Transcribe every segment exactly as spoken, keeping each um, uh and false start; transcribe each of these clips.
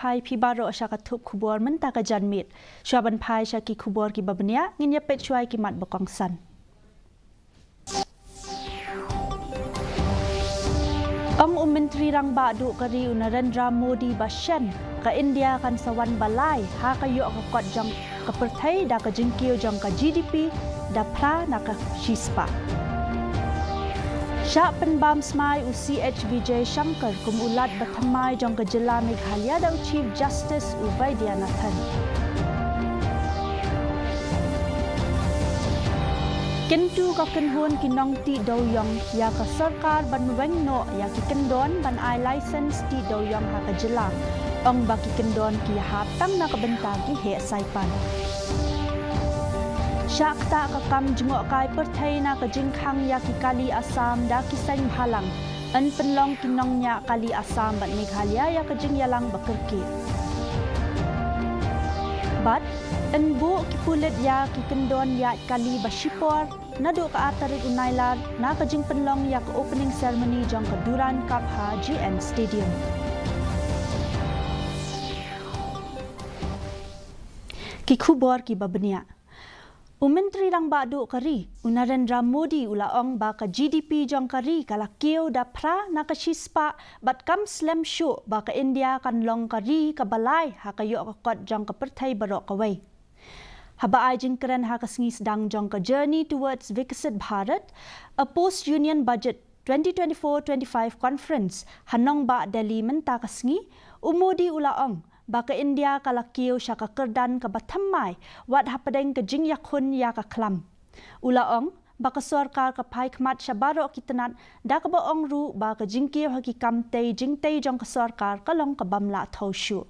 Phai phi baroh sha ka thup khubor mynta ka janmiet. Shuwa ban phai sha ki khubor kiba bniah, ngin ïa peit shuwa ïa ki mat ba kongsan. Ong u Myntri Rangbah Duh ka ri u Narendra Modi ba shen, ka India kan sa wan ba lai ha ka ïoh ka kot jong ka pyrthei da ka jingkiew jong ka G D P da phra na ka shispah. Shah pynbam smai u C H Vijay Shankar kum u Lat bathymmai jong ka jylla Meghalaya da u Chief Justice u Vaidyanathan. Kyntu ka kynhun ki nongtih dewiong ïa ka sorkar ban weng noh ïa ki kyndon ban ai license tih dewiong ha ka jylla. Ong ba ki kyndon ki hap tang na ka bynta ki heh saipan. Shah ktah ka kam jngohkai pyrthei na ka jingkhang ïa ki kali Assam da ki seng bhalang. Yn pynlong ki nongñiah kali Assam bad Meghalaya ïa ka jingïalang ba kyrkieh. Bad yn buh ki pulit ïa ki kyndon ïaid kali ba shipor naduh ka ar tarik u Nailar na ka jingpynlong ïa ka opening ceremony jong ka Durand Cup ha J N Stadium. Ki khubor kiba bniah. U Myntri Rangbah Duh ka ri u Narendra Modi u la ong ba ka G D P jong ka ri ka la kiew da phra na ka shispah bad kam slem shuh ba ka India kan long ka ri kaba lai ha ka ïoh ka kot jong ka pyrthei baroh kawei. Haba ai jingkren ha ka sngi sdang jong ka Journey Towards Viksit Bharat, a Post Union Budget twenty twenty-four twenty-five Conference ha nongbah Delhi mynta ka sngi, u Modi u la ong ba ka India ka la kiew sha ka kyrdan kaba thymmai wat hapdeng ka jingïakhun ïa ka khlam. U la ong ba ka sorkar ka phai khmat sha baroh ki tnat da kaba ong ruh ba ka jingkiew ha ki kam tei jingtei jong ka sorkar ka long kabym lah thew shuh.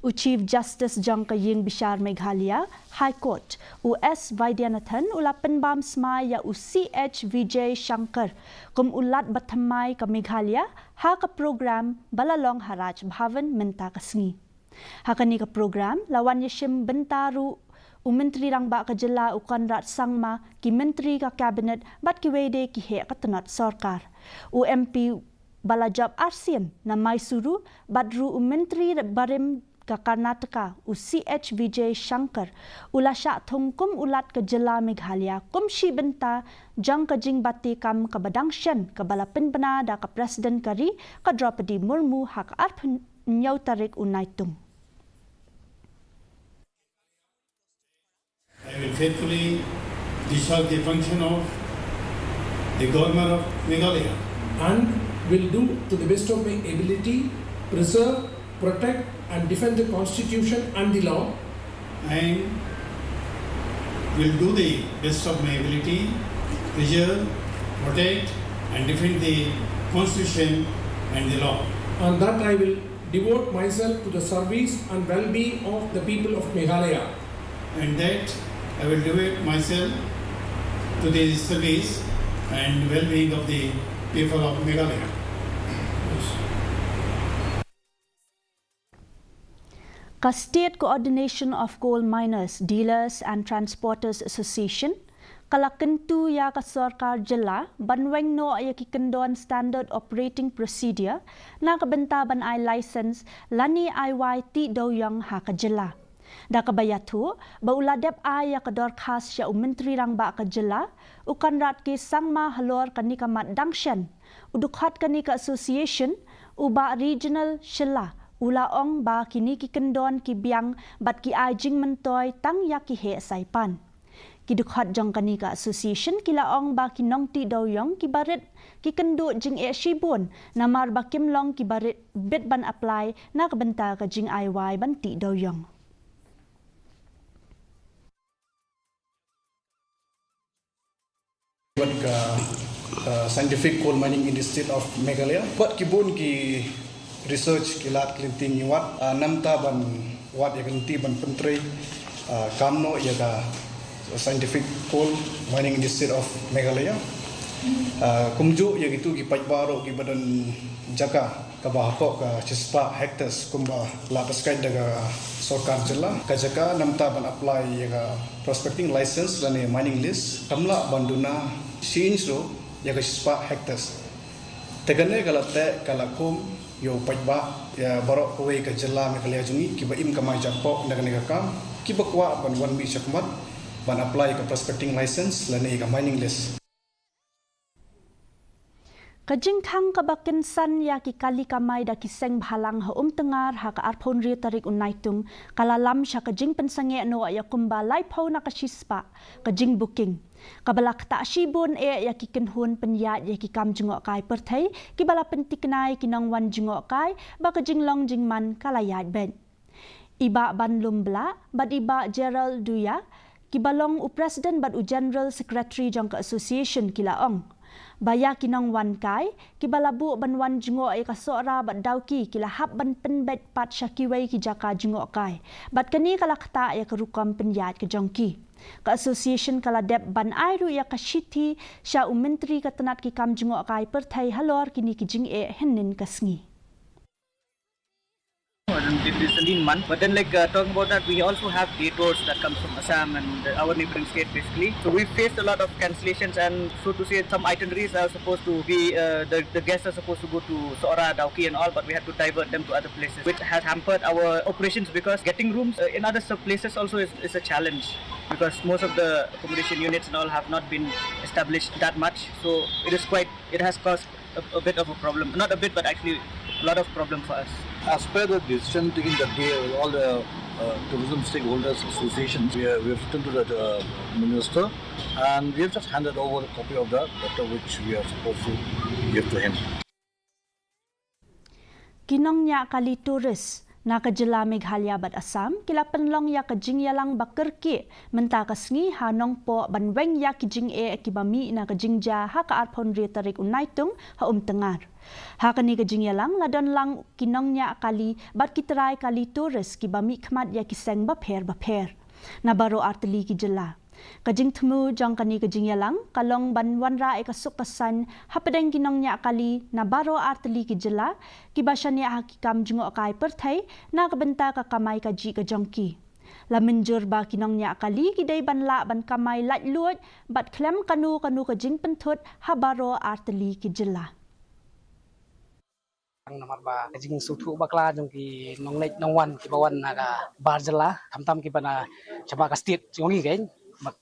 U Chief Justice jong ka Ïing Bishar Meghalaya High Court, u S Vaidyanathan u la pynbam smai ïa u C H Vijay Shankar kum u Lat bathymmai ka Meghalaya ha ka program ba la long ha Raj Bhavan mynta ka sngi. Ha kane ka program la wan ïashim bynta ruh u Myntri Rangbah ka jylla u Conrad Sangma, ki Myntri ka Cabinet bad kiwei de ki heh ka tnat sorkar. U M P ba la jop arsien na Mysuru bad ruh u Myntri barim ka Karnataka u C H Vijay Shankar u la shah thung kum u Lat ka jylla Meghalaya kum shi bynta jong ka jingbate kam kaba dang shen kaba la pynbna da ka President ka ri ka Droupadi Murmu ha ka arphew hynñiew tarik u Naitung. I will faithfully discharge the function of the Governor of Meghalaya. And will do to the best of my ability, preserve, protect and defend the Constitution and the law. And will do the best of my ability, preserve, protect and defend the Constitution and the law. And that I will devote myself to the service and well-being of the people of Meghalaya. And that I will devote myself to the service and well-being of the people of Meghalaya. Ka State Coordination of Coal Miners, Dealers and Transporters Association ka la kyntu ïa ka sorkar jylla ban weng noh ïa ki kyndon Standard Operating Procedure na ka bynta ban ai license lane ai wai tih dewiong ha ka jylla. Da kaba ïathuh ba u la dep ai ïa ka dorkhas sha u Myntri Rangbah ka jylla u Conrad K Sangma halor kane ka mat dang shen, u dkhot kane ka association u Bah Reginald Shylla u la ong ba kine ki kyndon ki biang bad ki ai jingmyntoi tang ïa ki heh saipan. Ki dkhot jong kane ka association ki la ong ba ki nongtih dewiong kiba rit ki kynduh jingeh shibun namar ba kim long kiba rit bit ban apply na ka bynta ka jingai wai ban tih dewiong. Wat ka, uh, Scientific Coal Mining Institute of Meghalaya. Wat ki bun ki research ki lad ki lynti ngi wad, uh, namar ban wad ïa ka lynti ban pyntrei, uh, kam noh ïa ka Scientific Coal Mining Institute of Meghalaya. Uh, kumjuh ïa kitu ki paidbah ruh kiba don jaka kaba hapoh ka shispah hectares kumba la pynskhem da ka sorkar jylla. Ka jaka namar ban apply ïa ka prospecting license lane mining lease kam lah ban duna shi inch ruh ïa ka shispah hectares. Te kane ka la teh ka la khum Ïa u paidbah, ïa baroh kawei ka jylla Meghalaya jong ngi, kiba im kamai jakpoh na kane ka kam, kiba kwah ban wan mih shakhmat ban apply ka prospecting license lane ka mining lease. Ka jingkhang kaba kynsan ïa ki kali kamai da ki seng bhalang ha Umtngar ha ka arphew hynriew tarik u Naitung, ka la lam sha ka jingpynsangeh noh ïa kumba laiphew na ka shispah ka jingbooking, kaba la ktah shibun eh ïa ki kynhun pynïaid ïa ki kam jngohkai pyrthei, kiba la pyntikna ïa ki nongwan jngohkai ba ka jinglong jingman ka la ïaid beit. I Bah Banlum Blah bad i Bah Gerald Duya, kiba long u President bad u General Secretary jong ka Association, ki la ong ba ïa ki nongwan kai, kiba la buh ban wan jngoh ïa ka Sohra bad Dawki, ki la hap ban pynbeit pat sha kiwei ki jaka jngohkai, bad kane ka la ktah ïa ka rukom pynïaid ka jong ki. Ka Association ka la dep ban ai ruh ïa ka shithi sha u Myntri ka tnat ki kam jngohkai pyrthei halor kine ki jingeh hynnin ka sngi. And it is a lean month. But then, like, uh, talking about that, we also have detours that comes from Assam and our neighboring state, basically. So we faced a lot of cancellations, and so to say, some itineraries are supposed to be, uh, the, the guests are supposed to go to Sohra, Dawki and all, but we had to divert them to other places, which has hampered our operations because getting rooms, uh, in other sub places also is, is a challenge, because most of the accommodation units and all have not been established that much. So it is quite, it has caused a, a bit of a problem. Not a bit, but actually a lot of problem for us. As per the decision taken that day, all the, uh, tourism stakeholders associations, we have, we have written to the, uh, minister, and we have just handed over a copy of that letter which we are supposed to give to him. Ki nongñiah kali tourist na ka jylla Meghalaya bad Assam ki la pynlong ïa ka jingïalang ba kyrkieh mynta ka sngi ha Nongpoh ban weng ïa ki jingeh kiba mih na ka jingjia ha ka arphew hynriew tarik u Naitung ha Umtngar. Ha kane ka jingïalang la don lang ki nongñiah kali bad ki trai kali tourist kiba mihkhmat ïa ki seng bapher bapher na baroh artylli ki jylla. Ka jingthmu jong kane ka jingïalang ka long ban wanrah ïa ka suk ka saiñ hapdeng ki nongñiah kali na baroh artylli ki jylla kiba shaniah ha ki kam jngohkai pyrthei na ka bynta ka kamai kajih ka jong ki. La mynjur ba ki nongñiah kali ki dei ban lah ban kamai laitluid bad khlem kano kano ka jingpynthut ha baroh artylli ki jylla. Namar ba ka jingsngewthuh bakla jong ki nongleit nongwan kiba wan na ka bar jylla, khamtam kiba na shabar ka state jong ngi kein,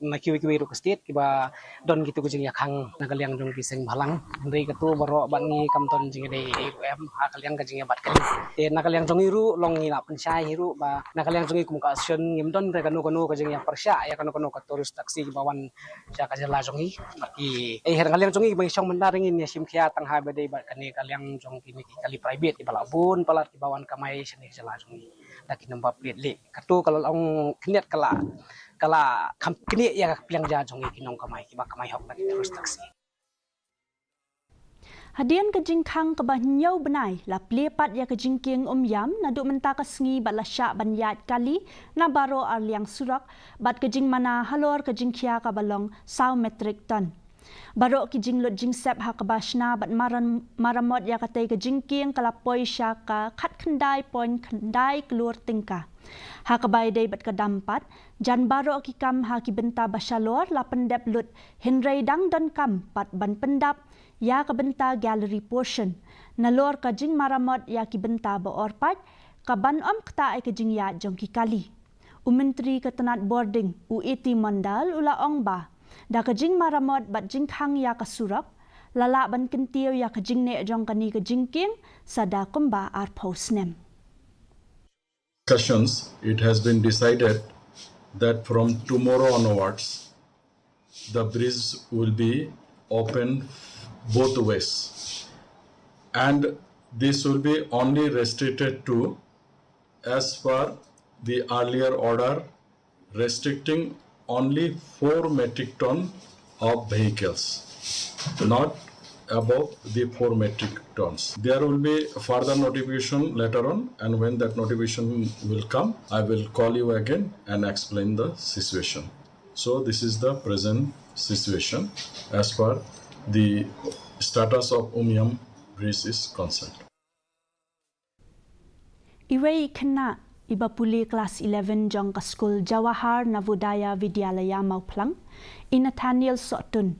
na kiwei kiwei ruh ka state kiba don kito ki jingïakhang na ka liang jong ki seng bhalang. Hynrei kato baroh bad ngi kam don jingïadei ei ruh em ha ka liang ka jingïabat kane. Te na ka liang jong ngi ruh long ngi la pynshai hi ruh ba na ka liang jong ngi kum ka association ngim don re kano kano ka jingïapyrshah ïa kano kano ka tourist taxi kiba wan sha ka jylla jong ngi. Ba ki, eh, na ka liang jong ngi ba ngi shong mynta ngin ïa shim khia tang ha ba dei bad kane ka liang jong kine ki kali private kiba la bun palat kiba wan kamai shane ka jylla jong ngi da ki number plate leh. Kato ka la long khyndiat ka la, ka la kham knieh ïa ka pliang ja jong ngi ki nongkamai kiba kamai hok da ki tourist taxi. Hadien ka jingkhang kaba hynñiew bnai la plie pat ïa ka jingkieng Umïam naduh mynta ka sngi bad la shah ban ïaid kali na baroh arliang surok bad ka jingmana halor ka jingkhia kaba long saw metric ton. Baroh ki jinglut jingsep ha kaba shna bad maran-, maramot ïa katei ka jingkieng ka la poi sha ka khatkhyndai point khyndai klur tyngka. Ha kaba ïadei bad ka dam pat, jan baroh ki kam ha ki bynta ba shalor la pyndep lut, hynrei dang donkam pat ban pyndap ïa ka bynta gallery portion nalor ka jingmaramot ïa ki bynta ba orpait, ka ban ym ktah ïa ka jingïaid jong ki kali. U Myntri ka tnat bording, u A T Mondal, u la ong ba da ka jingmaramot bad jingkhang ïa ka surok, la lah ban kyntiew ïa ka jingneh jong kane ka jingkieng sa da kumba arphew snem. Discussions, it has been decided that from tomorrow onwards, the bridge will be open both ways, and this will be only restricted to, as per the earlier order, restricting only four metric ton of vehicles, not above the four metric tons. There will be further notification later on, and when that notification will come, I will call you again and explain the situation. So this is the present situation as per the status of Umïam bridge is concerned. Iwei i khynnah iba pule klas eleven jong ka skul Jawahar Navodaya Vidyalaya Mawphlang, i Nathaniel Sohtun,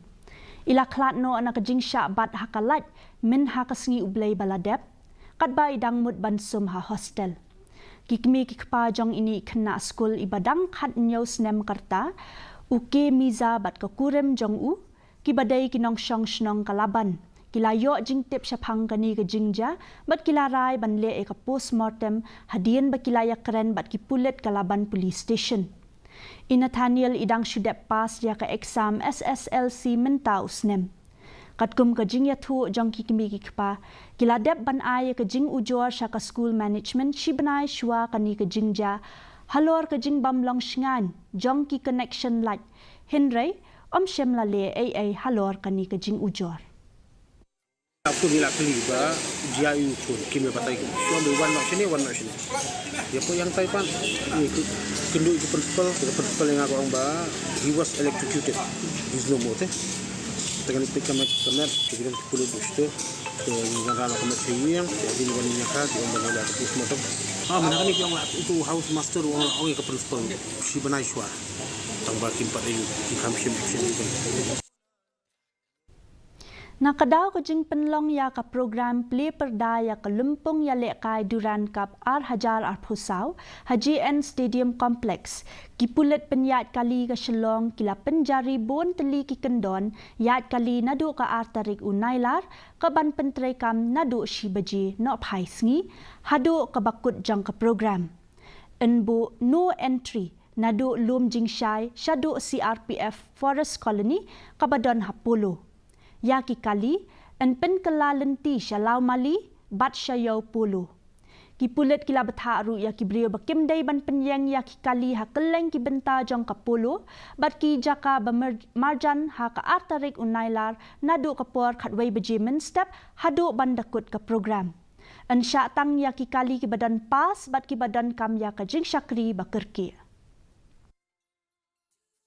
i la khlad noh na ka jingshah bat ha ka light mynha ka sngi U Blei ba la dep, katba i dang mut ban sum ha hostel. Ki kmie ki kpa jong ine i khynnah skul iba dang khathynñiew snem ka rta, u K Miza bad ka kurim jong u, kiba dei ki nongshong shnong ka Laban, ki la ïoh jingtip shaphang kane ka jingjia bad ki la rai ban leh ïa ka postmortem hadien ba ki la ïakren bad ki pulit ka Laban Police Station. I Nathaniel i dang shu dep pass ïa ka exam S S L C mynta u snem. Katkum ka jingïathuh jong ki kmie ki kpa, ki la dep ban ai ïa ka jingujor sha ka school management shi bnai shuwa kane ka jingjia halor ka jingbym long shngaiñ jong ki connection light, hynrei ym shym la leh ei ei halor kane ka jingujor. Aku ni la kli ba jia yu khun kim ïa batai kum. Shuwa ba wan noh shane, wan noh shane. Ïa poi ïa tai pat, ïa kynduh ïa ka principal, ïa ka principal ïa nga ka ong ba he was electrocuted. He's no more, te. Te kane peit ka met, ka met, te ki don ki pulit u shte. Te ngi wanrah noh ka met sha ïing, te hadien ba ngi ïa ka, ki ong ba ngi la ka postmortem. Ah, mynta kane ki ong ba itu house master u ong, ong ïa ka principal shi bnai shuwa. Tang ba kim pat ïa u, ki kham shim action ïa u. Na ka daw ka jingpynlong ïa ka program plie pyrda ïa ka lympung ïalehkai Durand Cup ar hajar arphew saw ha J N Stadium Complex, ki pulit pynïaid kali ka Shillong ki la pynjari bun tylli ki kyndon ïaid kali naduh ka ar tarik u Nailar, ka ban pyntreikam naduh shi baje nohphai sngi haduh kaba kut jong ka program. Yn buh no entry naduh Lum Jingshai shaduh C R P F Forest Colony kaba don ha Polo. Ïa ki kali yn pynkylla lynti sha Lawmali bad sha Ïew Polo. Ki pulit ki la bthah ruh ïa ki briew ba kim dei ban pynïeng ïa ki kali ha kylleng ki bynta jong ka Polo bad ki jaka ba mar-, marjan ha ka ar tarik u Nailar naduh ka por khatwei baje mynstep haduh ban da kut ka program. Yn shah tang ïa ki kali kiba don pass bad kiba donkam ïa ka jingshakri ba kyrkieh.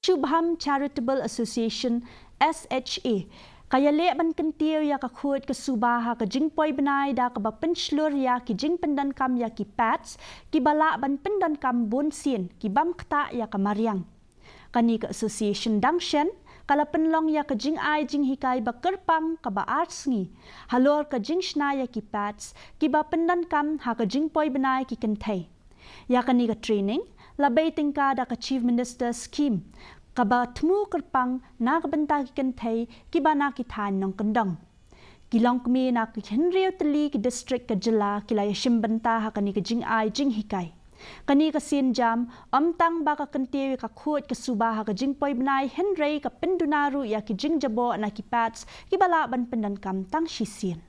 Shubham Charitable Association, S H A, ka ïaleh ban kyntiew ïa ka khuid ka suba ha ka jingpoi bnai da kaba pynshlur ïa ki jingpyndonkam ïa ki pads kiba lah ban pyndonkam bun sien, ki bym ktah ïa ka mariang. Kane ka association dang shen ka la pynlong ïa ka jingai jinghikai ba kyrpang kaba ar sngi halor ka jingshna ïa ki pads kiba pyndonkam ha ka jingpoi bnai ki kynthei. Ïa kane ka training la bei tyngka da ka Chief Minister Scheme kaba thmu kyrpang na ka bynta ki kynthei kiba na ki thaiñ nongkyndong. Ki longkmie na ki hynriew tylli ki district ka jylla ki la ïashim bynta ha kane ka jingai jinghikai. Kane ka sienjam ym tang ba ka kyntiew ïa ka khuid ka suba ha ka jingpoi bnai hynrei ka pynduna ruh ïa ki jingjaboh na ki pads kiba lah ban pyndonkam tang shisien.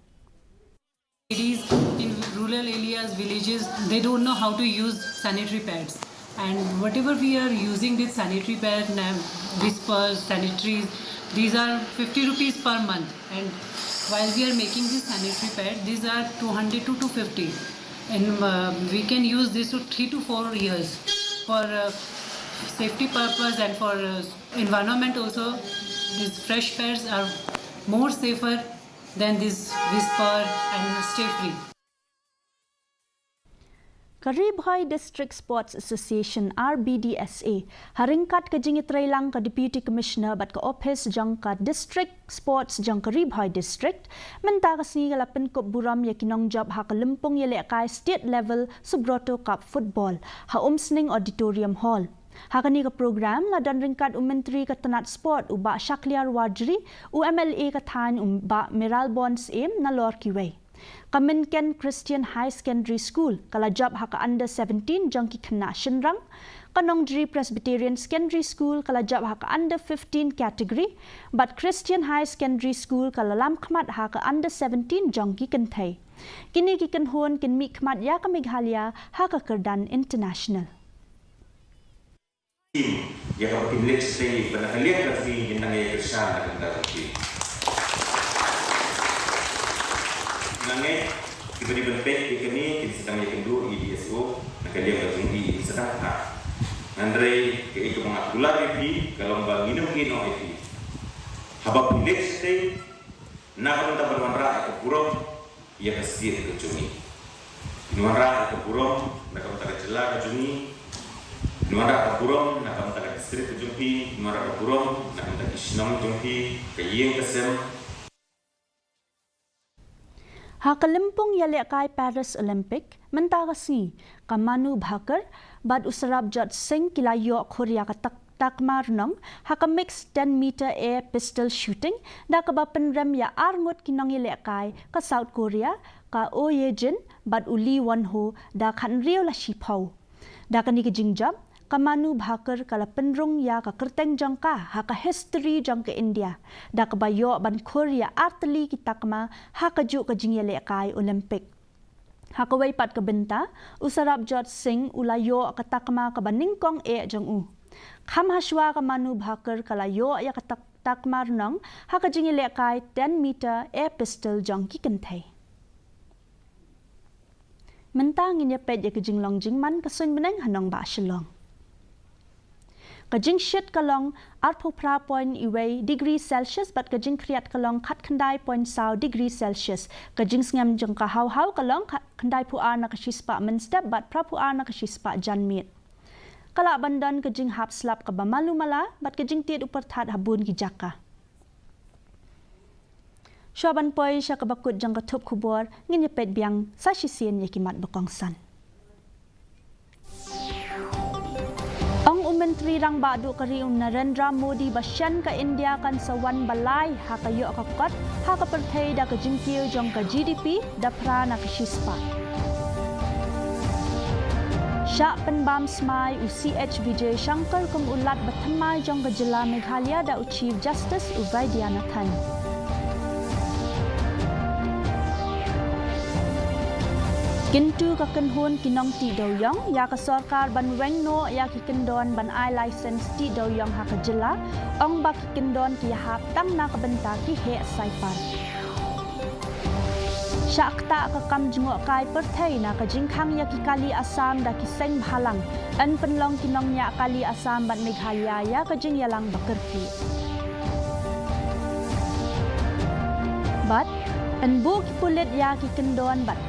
Ladies in rural areas, villages, they don't know how to use sanitary pads. And whatever we are using this sanitary pad, na-, whispers, sanitaries, these are fifty rupees per month. And while we are making this sanitary pad, these are two hundred to two fifty. And, uh, we can use this for three to four years for, uh, safety purpose and for, uh, environment also. These fresh pads are more safer than this whisper and stay free. Ka Ri Bhoi District Sports Association, R B D S A, ha ryngkat ka jingïatreilang ka Deputy Commissioner bad ka ophis jong ka District Sports jong ka Ri Bhoi District, mynta ka sngi ka la pynkup burom ïa ki nongjop ha ka lympung ïalehkai state level Subroto Cup Football ha Umsning Auditorium Hall. Ha kane ka program la don ryngkat u Myntri ka tnat sport u Bah Shakliar Warjri, u M L A ka thaiñ u Bah Mayralborn Syiem nalor kiwei. Ka Mynken Christian High Secondary School ka la jop ha ka under seventeen jong ki khynnah shynrang. Ka Nongjri Presbyterian Secondary School ka la jop ha ka under fifteen category. Bad Christian High Secondary School ka la lam khmat ha ka under seventeen jong ki kynthei. Kine ki kynhun kin mih khmat ïa ka Meghalaya ha ka kyrdan international. Ïa kaba pynleit shatei ba na ka liang ka jong ngi ngin nang ïa kyrshan na ka bynta jong phi. Nga ngeit kiba dei ban peit ïa kane kin sa dang ïakynduh ïa i D S O na ka liang ka jong i, in sa dang phah. Hynrei kaei kaba nga kular ïa phi ka long ba ngin ym ïehnoh ïa phi. Haba pynleit shatei na ka bynta ban wanrah ïa ka burom ïa ka state ka jong ngi. Ngin wanrah ïa ka burom na ka bynta ka jylla ka jong ngi. Ngin wanrah ka burom na ka bynta ka district ka jong phi. Ngin wanrah ka burom na ka bynta ki shnong jong phi, ka ïing ka sem. Ha ka lympung ïalehkai Paris Olympic, mynta ka sngi, ka Manu Bhaker bad u Sarabjot Singh ki la ïoh khur ïa ka tak-, takma rnong ha ka mixed ten meter air pistol shooting, da kaba pynrem ïa ar ngut ki nongïalehkai ka South Korea, ka Oh Ye Jin bad u Lee Won Ho, da khathynriew la shiphew. Da kane ka jingjop, ka Manu Bhaker ka la pynrung ïa ka kyrteng jong ka ha ka history jong ka India, da kaba ïoh ban khur ïa ar tylli ki takma ha kajuh ka jingïalehkai Olympic. Ha kawei pat ka bynta, u Sarabjot Singh u la ïoh ka takma kaba nyngkong eh jong u. Kham hashwa, ka Manu Bhaker ka la ïoh ïa ka tak-, takma rnong ha ka jingïalehkai ten meter air pistol jong ki kynthei. Mynta ngin ïa peit ïa ka jinglong jingman ka suiñ bneng ha nongbah Shillong. Ka jingshit ka long arphew phra point wei degree Celsius bad ka jingkhriat ka long khatkhyndai point saw degree Celsius. Ka jingsngem jong ka haw haw ka long kha-, khyndaiphew ar na ka shispah mynstep bad phraphew ar na ka shispah janmiet. Ka lah ban don ka jinghap slap kaba malu mala bad ka jingtied u pyrthat ha bun ki jaka. Shuwa ban poi sha kaba kut jong ka thup khubor, ngin ïa peit biang sa shisien ïa ki mat ba kongsan. Ong u Myntri Rangbah Duh ka ri u Narendra Modi ba shen ka India kan sa wan ba lai ha ka ïoh ka kot ha ka pyrthei da ka jingkiew jong ka G D P da phra na ka shispah. Shah pynbam smai u C H Vijay Shankar kum u Lat bathymmai jong ka jylla Meghalaya da u Chief Justice u Vaidyanathan. Kyntu ka kynhun ki nongtih dewiong ïa ka sorkar ban weng noh ïa ki kyndon ban ai license tih dewiong ha ka jylla, ong ba ki kyndon ki ïahap tang na ka bynta ki heh saipar. Shah ktah ka kam jngohkai pyrthei na ka jingkhang ïa ki kali Assam da ki seng bhalang. Yn pynlong ki nongñiah kali Assam bad Meghalaya ïa ka jingïalang ba kyrkieh. Bad yn buh ki pulit ïa ki kyndon bad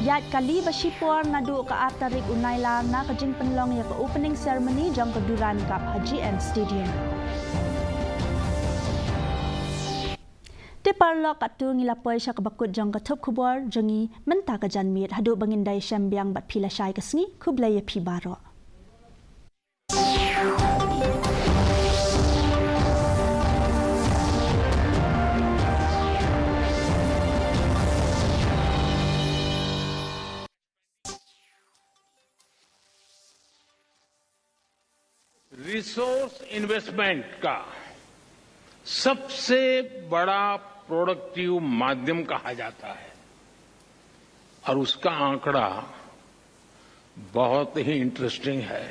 ïaid kali ba shipor naduh ka ar tarik u Nailar na ka jingpynlong ïa ka opening ceremony jong ka Durand Cup ha G N Stadium. Te paralok, katto ngi la poi sha kaba kut jong ka thup khubor jong ngi mynta ka janmiet. Haduh ba ngin da ïashem biang bad phi lashai ka sngi, khublei ïa phi baroh. रिसोर्स इन्वेस्टमेंट का सबसे बड़ा प्रोडक्टिव माध्यम कहा जाता है और उसका आंकड़ा बहुत ही इंटरेस्टिंग है।